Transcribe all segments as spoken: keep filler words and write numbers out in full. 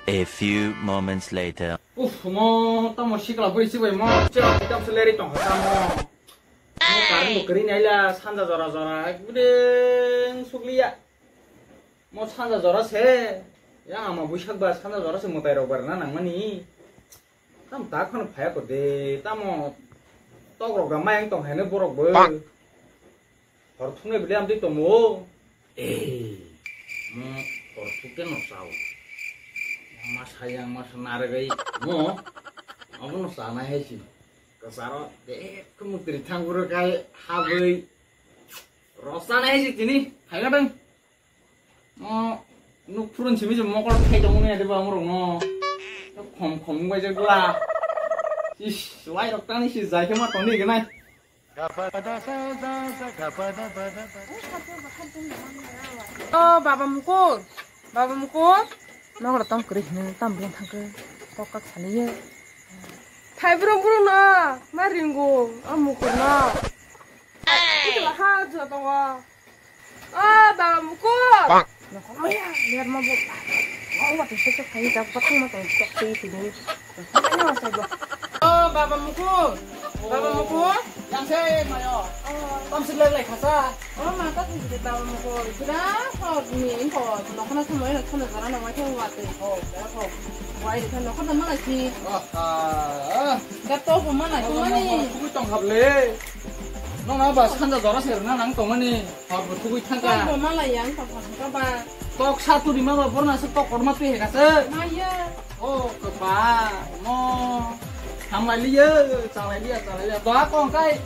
A few moments later. Uff, mo tamo sikla bwrwi chibai mo. Chwrap kitab se leri tong kha mo. Mo karwi kwrwi naila sanja jora jora ekbodeng sukliya. Mo sanja jora se. Ya ama buisak ba sanja jora se mwtai rok barna nangmani. Tam ta khon phaya ko de, tamo tok rok da mayang tong haino borok bo. Hor thungnai bwlai amtwi tongo. Ei, mo hor thuk khe no chao. Yang masa, yang masa narwgwi mo. Abono chanai hai si. Kwcharo de, khe mukri thang bwrwi kai habwi. Rw chanai hai si tini, phai gadang. Mo nuk phurun simi se mokol khai tongmani ade ba amorok no. Khom khom bai jak la. Is, wai rok tani si jai khe ma tongni gwnai. O baba Mukur, baba Mukur, nokro tong kwrwi hwnwi tam bwlai thangkhe kok kak saliye. Thai brum brum no ma ringo a Mukur no. Ito ha jo tongo. O baba Mukur. Nokhormaya, lerma bo. O, watwi sesok khai jak, bathang ma tong tok tei tini. Nokhormaya, o, sai bo. O baba Mukur. Baba Mukur. Yang se mayo. Tam sik lai lai khasa. O ma ta thang de baba Mukur. Kira ko ni ko nokhorna thamo eno thamo jora no mai thang watwi ko. Ko. Wai de nokhorna ma lai si. Ah, ah. Da to bo ma lai ko mani. Tong hable. Nokna ba sanja jora se rwna nang tongmani, hor bo thugwi thangkha. Tok bo malai yang tok thangkha ba. Tok sa turi ma ba borna se tok korma twi heka se. Maya. O kwpa, mo. Hamlai liya, chalai liya, chalai liya. Doha kong kai.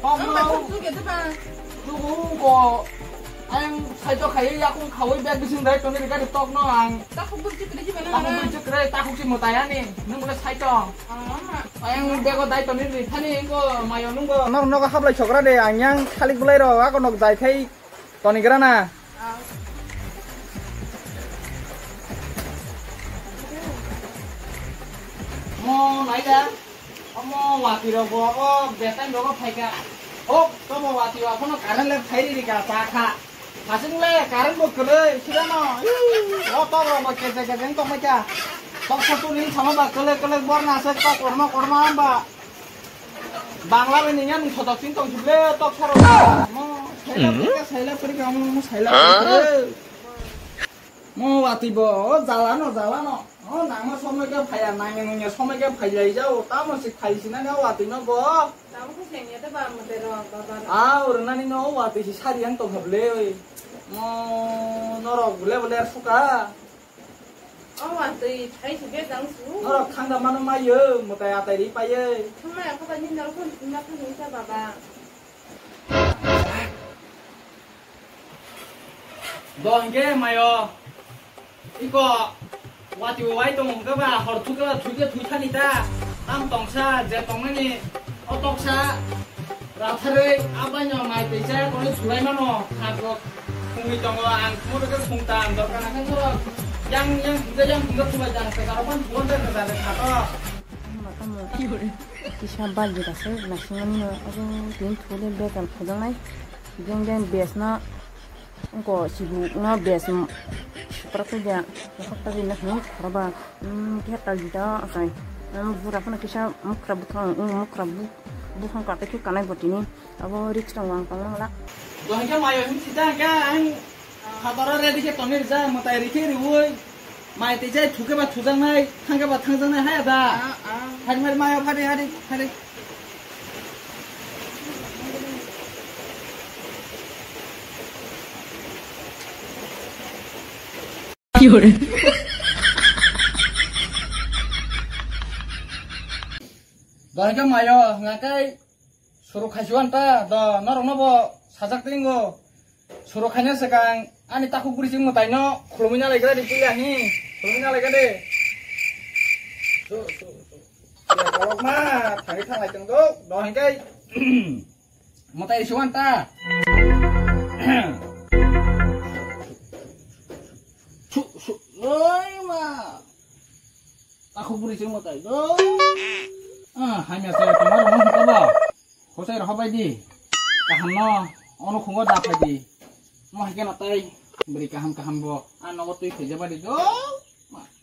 Kong no. Ang ba thuk thuk ya ba. Tugu ko. Ang sai to khai yakung khawi bag bising dai toni gari tok no ang. Takhuk burchi kri ji bana. Takhuk burchi kri, takhuk si mutaya ni. Nung le sai to. Ang bego dai toni ri thani engko mayo nungbo. Nok nok hablai chokra de, ang yang khalik bulai ro, ako nok jai thai toni gra na. Mo nai da. Omo wati rok bo o betai rogo phaika. Hok, tomo wati o aphono current le phai ri ka cha kha. Hasing le current bo kwlwi, sirano. O tok rok bo kese kese wng tongmai kha. Tok sa turi wng sama ba kwlwi kwlwi borna se tok korma korma hamba. Bangla bai nini ani sotok sing tong sibole tok saro. Mo saila puri ka, saila puri ka, mo saila puri ka. Mo wati bo, o jala no, jala no. O nangma somoi khe phaiya, nangya nungya somoi khe phaiya ijao, tamo si phai sinani o watwi no bo. Tamo khe sengya de ba mwtai rok, baba rok. A, o rwnani no o watwi si sari yang tongkha ble, oi. Mo norok ble ble ar suka. O watwi thai si be jang su. Norok thangda mano mayo, mwtai atai ri paye. Thangma ya kha ba ni norok ko na thang ni sa baba. Do hingke mayo. Iko wati wai tong hingke ba hor thuk khe ba thuk khe thuk thani ta. Tam tongsa je tongmani o toksa ratharwi abaino mai tei cha koi thulai mano. Khak rok khungwi tongo ang khumui rok khe khung tam dorkar na khe norok yang yang thuk khe yang thuk khe thulai jang khe karok ban thulai jang khe jang khe khato. Tamo kisa bal jeta se naisingmani no abo tini thule betal khojaknai. Jeng jeng bes no wngko sibuk no bes siprak khe ja. Hokta bini hwnwi khoroba khe tal jeta achai. Bura phano kisa mukra bwthang mukra buphang kate khe kanai bo tini. Abo risk rok ang tongmangla. Dohai khe mayo him sita hingke ang khataro ready khe tongni rijak mwtai rikhe riui. Mai tei jai thuk khe ba thujaknai, thang khe ba thangjaknai haya da. Ah, ah. Hari mari mayo phari hari hari. Dohai khe mayo hwnga khe suru khaisiwan ta do norokno bo sajak tei wngo. Suru khaina swkang ani takhuk bwrwi chwng mwtaino khulumui nalai khe di puila hi khulumui nalai khe de. Su, su, su. Ya, borok ma thangwi thanglai tong do, do hingke mwtai siwan ta. Su, su, oi ma. Takhuk bwrwi chwng mwtai do. Ah, hamya chaya tongma rok no hwnkhe ba. Hochai rok bai di. Kaham no, ono khungo da phai di. Mo hai khe no tai bwrwi kaham kaham bo. Ah, nogo twi khaijak bai di do. Ma,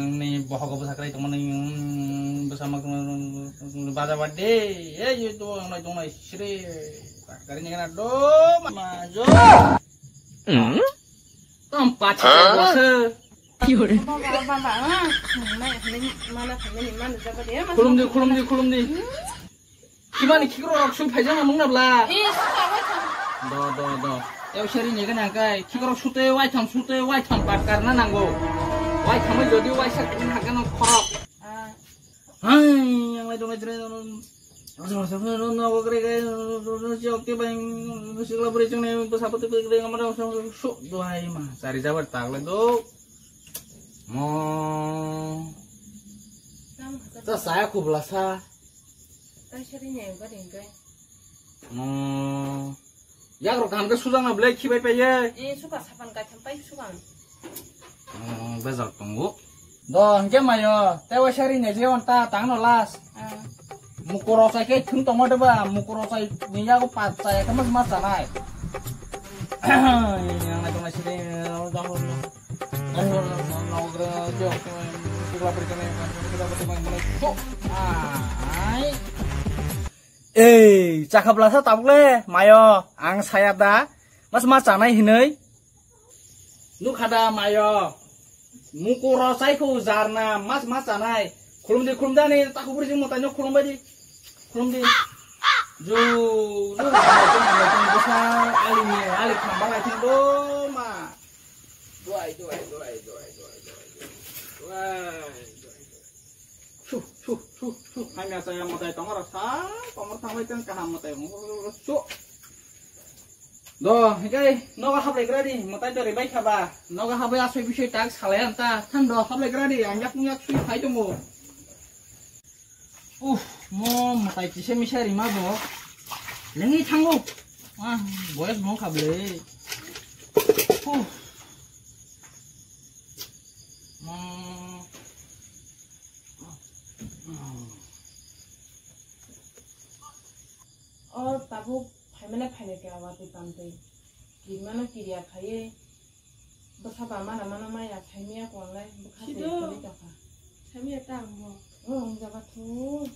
ni bohogo bwsa kwrwi tongmani, mm, bwsa mak, mm, baja ba de, eh, ye to ang nai tong nai sire, pat kari ni kana do, ma jo. Tom pat kari bwsa. Baba, baba, ah, mana, mana, mana, mana, mana, mana, mana, Khulum di, khulum di, khulum di. Kimani khikrok rok sui phaijak na nung na bla? Eh, sui phaijak. Do, do, do. Tei sari ni gana kai khikrok sute waitham sute waitham pat karna nango. Waitham jodi waisa kini hakano khorok. Ah. Hai, yang lai dong lai jre. Nogo kre kre, jok ke bang, sikla buri chungne, bwsa pati pati kre, amara su, su, do hai ma. Sari jabar tak le do. Mo. Tam kata. Ta saya kubla sa. Tai sari ni bari kai. Mo. Yakrok kaham khe sujak na belai khibai paiye. Eh, suka sapan kaitham pai suka. Oh, bejak tongo. Do, hingke mayo, tei waisa ri naijak on ta, tang no last. Ah. Mukur rosai khe thung tongma de ba, mukur rosai ni yago pat chaya khe mas mas chanai. Yang nai tongnai sini, dahur. Ai, Ei, chakha blasa tabuk le, mayo, ang saya da, mas ma chanai hinui. Nukha da, mayo, mukur rosai khu jarna, mas ma chanai. Khulum di, khulum da ni, takhuk bwrwi jing mwtai no khulum bai di. Khulum di. Ju, ju, bwsa, ali ni, ali khamba lai thang do ma. Duai, duai, duai, duai, duai, duai, duai. Duai, duai, duai. Su, su, su, su. Hai mia saya mwtai tong oro sa, tong oro thang bai tong kaham mwtai. Su. Do, hikai nogo hablai gra di, mwtai to ribai khaba. Nogo habai asoi bisoi tak salai anta. Thang do, hablai gra di, ang yak yak sui phai tongo. Uff, mo mwtai kisa misa rima bo. Lengwi thango. Ah, boyas mo khablai. Uff. Mo. O tabuk phaimane phainai khe awa twi tamtwi. Kirmano kirya phaiwi. Bwsa ba mana mana maya saimaya kwlai bwkha twi kwlai tokha. Saimaya ta ang bo. O wng jaga thu.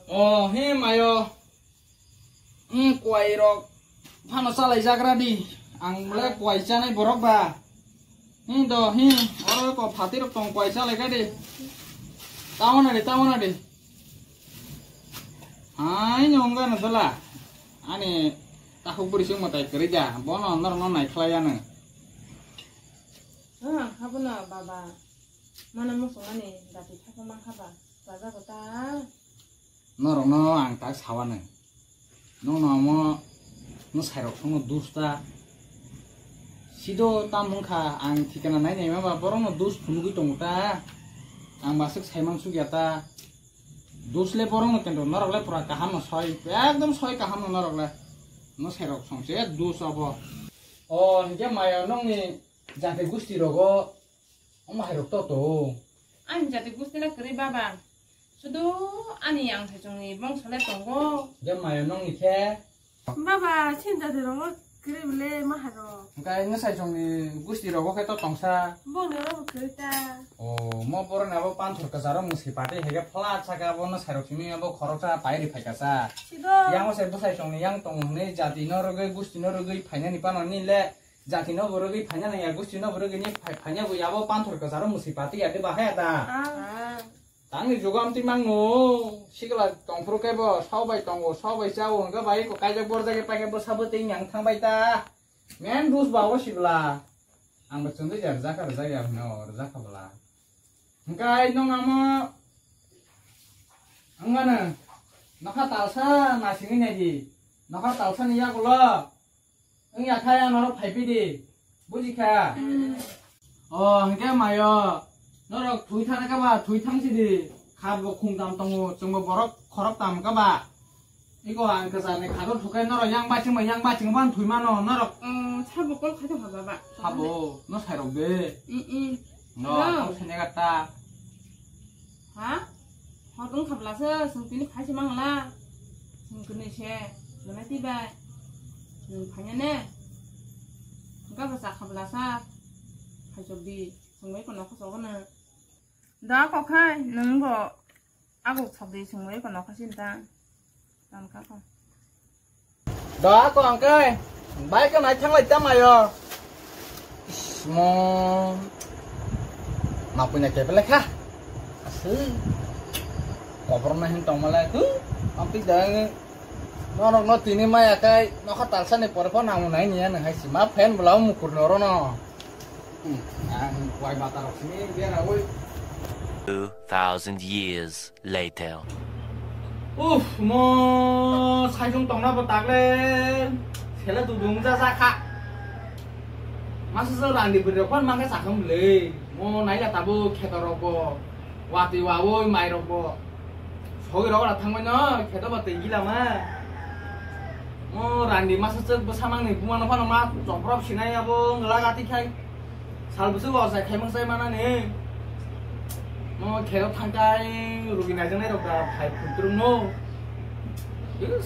O he mayo. Wng kwai rok phano chalai jagra di. Ang le kwai chanai borok ba. Hi do, hi, oro ko phatirok tong kwai chalai kha de. Tamo na de, tamo na de. Hai, nongga na dala. Ani takhuk bwrwi se mwtai kwrwi da. Bono norokno naikhlai ano. Ha, habono baba. Mana muchungani dati thapa ma haba. Raja bata. Norokno ang tak sawano. Nono omo mwsairok songno dusta. Sido tam wngkha, ang thikana nai naima ba borokno dos phunugwi tongo ta. Ang baswk saimang sukya ta. Dos le borokno kendo, norok le pura kaham no soi, ekdom soi kaham no norok le. No sairok songse dos abo. O, hinkhe mayo nongni jati gusti rogo, omo hairok to to. Ani jati gusti le kwrwi baba. Sudu ani ang saichungni bongso le tongo. Hinkhe mayo nongni khe? Baba, chini jati rogo kwrwi bole ma hairok. Hinkhe nw saichungni gusti rogo khe to tongsa. Bongni rogo kwrwi ta. O, mo boroni abo panthor kwcharo mwswi pati hege phla saka abo nw sairok simi abo khoroksa pairi phaikasa. Sido. Yang o se bwsai chongni yang tongo hwnwi jati no rwgwi gusti no rwgwi phainani pano ni le jati no bo rwgwi phaina nangya gusti no bo rwgwi ni phai-, phaina bo yabo panthor kwcharo mwswi pati ya de bahaya da. Ah. Tangni jugo amtwi mangno sikla tongphuru khe bo saw bai tongo, saw bai chao hwnkhe bai ko kaijak borjak khe paikhe bwsa bwtwi yang thang bai ta. Men dus ba o sibla. Ang bo chwngwi ja rwjak kha rwjak ya hwno rwjak kha bwla. Hwnkhe ai nwng amo wngmano nokha talsa nasingwi naidi. Nokha talsani yagulo wngya kha ya norok phaiphidi. Buji kha? O, hwnkhe mayo norok thwi thana kha ba thwi thangsidi. Kha bo khung tam tongo, chwngbo borok khorok tam kha ba. Iko ang kwcharni khago thukai norok yang bachwng bai yang bachwng ban thwi mano norok. Mm, sabo call khai tongkha baba. Sabo, no sairok de. Mm, mm. No, hello. Ang sanya kata. Ha? Hor wng khabla se, chwng tini phai se mangla. Chwng kwnwi se, gwnati bai. Chwng phai ne. Hwnkha bo cha khabla sa. Phai chok di, chwng bai kono khosok gwnang. Da kok khai, nwng bo. Aguk thok di sungwi ko nokha sin ta. Tam ka ko. Da ko angkai. Bai ka nai thanglai ta mayo. Is mo. Ma punya ke pele kha. Asu. Kobor na hin tong malai tu. Ampi da. No no no tini mai akai. Nokha talsa ni pore pho nang nai ni ya nang hai si. Ma fan bla mukur no ro no. Hmm, ang wai mata rok sini biar awoi. Two thousand years later. Uff, mo saisung tongna bo takle sele dudung ja ja kha. Masa se randi bwrwi rok ban mangkha sakhang bwle. Mo naila tabuk kheto rok bo. Watwi wawoi mairok bo sogwi rok ora thangbai no kheto ba twi gila ma. Mo randi masa chwk bwsa mangni buma no phano ma chomprop sinai abo ngla gati khai. Sal bwswk o sai khaimang sai manani. Mo kheto thangkai rugi naijaknai rok da phai phuntrung no.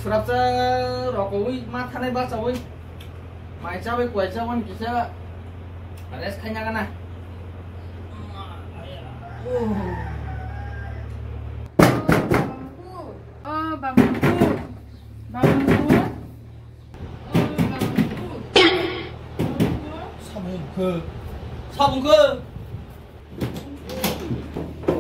Surapsa rokoi ma thanai bachawi. Mai chabai kuai chabai kisa rest khaina gana. Oh, bambu. Bambu. Sabungkhe. Sabungkhe.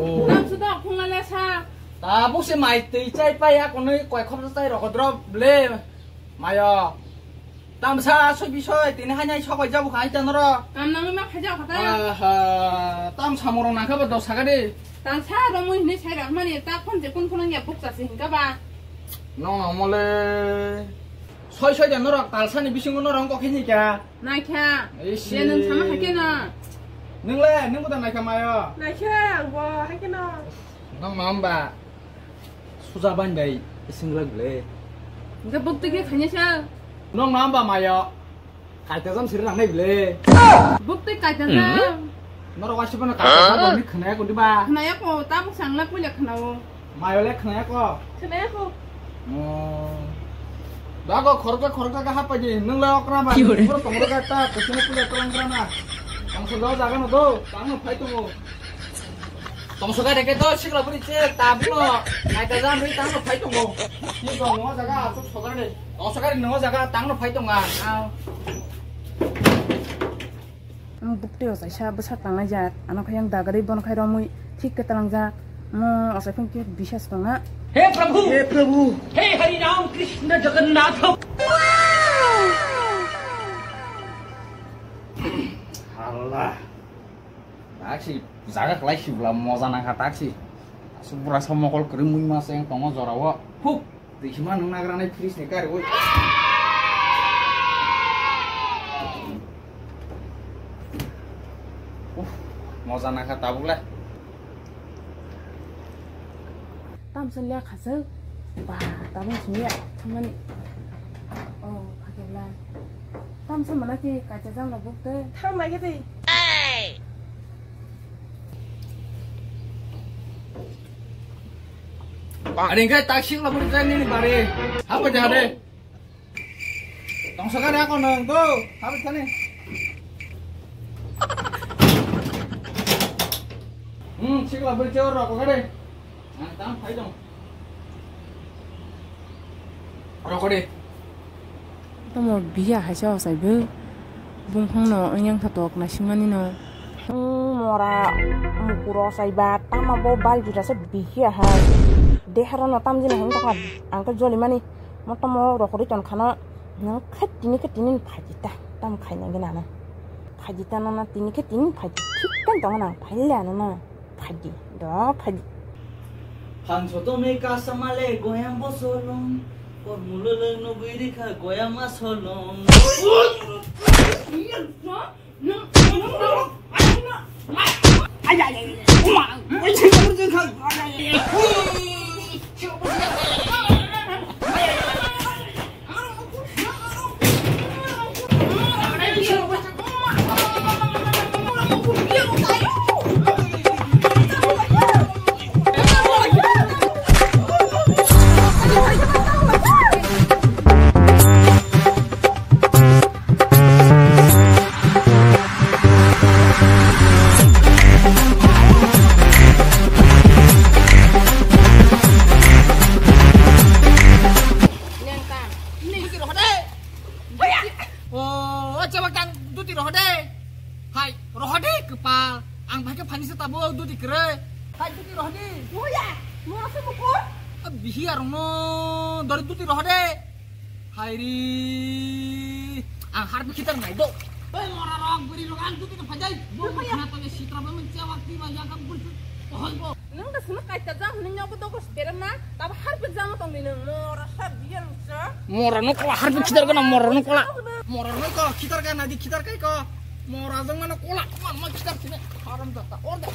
Oh. Tam sudah phunga lesa. Tabuk se mai twi chai pai ya konwi koi khop chai rokho drop ble. Mayo. Tamsa asoi bisoi tini hainai sokoi jabu khai ta noro. Kam nangwi ma khaja kha ta. Aha, tamsa morong nangkha ba dos saka de. Tamsa romwi hini sai rak mani ta khon je kun khon ya buk chasi hinka ba. Nong nong mole. Soi soi de norok talsani bisingo norok kok hini kya. Naikha. Eish. Ye nung sama hakhe na. Nung le, nung buda naikha mayo. Naikha, ang bo hakhe na. Nong nong ba. Suja ban bai, singlak ble. Hingke bukti ke khanya sa. Nong na ba mayo. Kaita jam sir nang nai ble. Bukti kaita jam. Noro wasi bana kaita jam ni khna ya kundi ba. Khna ya ko, ta buk sangla puila khna o. Mayo le khna ya ko. Khna ya ko. Oh. Da ko khorokta khorokta ka hapa di, nung la okra ba. Ki hore? Nung tong ro ka ta, kusini puila tong ro na. Tong so jaga no do, tang no phai tongo. Tong so ka de ke do, sikla buri che, ta buno. Nai ta jam ri tang no phai tongo. Ni do no jaga, asuk so ka de. Tong so ka de no jaga, tang no phai tonga. Au. Ang bukti o jaisa bwsak tangnai jak, ano khai ang dagari bono khai romwi thik khe talangjak, mo asai phung khe bisas tongna. Hey Prabhu, hey Prabhu, hey हरि राम कृष्ण Jagannath. Allah. Taksi jaga kwlai sibla moja nangkha taksi. Asuk bura sa mokol kwrwi mui ma se tongo jorao. Huk. Twi hima nung nagra nai fridge ni kari oi. Moja nangkha tabuk le. Tamsa liya khasuk. Ba, tabuk sumya thangmani. Oh, phakebla. Tamsa mana ki kacha jang rok buk te. Thang lagi te. Ari khe taksik la buri jani ni bari. Apa jadi? Tongsa kare ako nang go. Habis kane. Hmm, sik la buri chor rok kare. Ang tam phai dong. Rok kare. Tamo biya hai sa sai bu. Bung khong no yang tha tok na singmani no. Hmm, mora mukuro sai ba tama bo bal juta se biya hai. Deharo no tam jina hing tokha. Ang to joli mani. Mo tamo rokori ton khano nang khat tini khat tini phaji ta tam khai nang gina na phaji ta nana tini khat tini phaji thik kan tong nang phai le ano na phaji do phaji. Phan soto me kasa male goyam bosolong. Por mulo le no biri kha goyam asolong. Lengkang. Duti rohode. Hoya. Oh, oh, coba kan duti rohode. Hai, rohode kepal. Ang bhai ke phani se tabo duti kere. Hai, duti rohode. Hoya. Mora se bukur. Bihi arong no dori duti rohode. Hai ri. Ang har bikhitar nai do. Oi, mora rok, buri rok, ang duti ke phajai. Bo khana to sitra ba men cewak di ma yang kam buri. Pohon bo. Nang da sunu kaita jang hini nyobo dogo sibere ma, tabo harpik jang tong ni nang mora sa biya lusa. Mora no kola harpik khitar gana mora no kola. Mora no kola khitar gana di khitar kai ko. Mora jang mana kola man ma khitar sini. Haram jata order.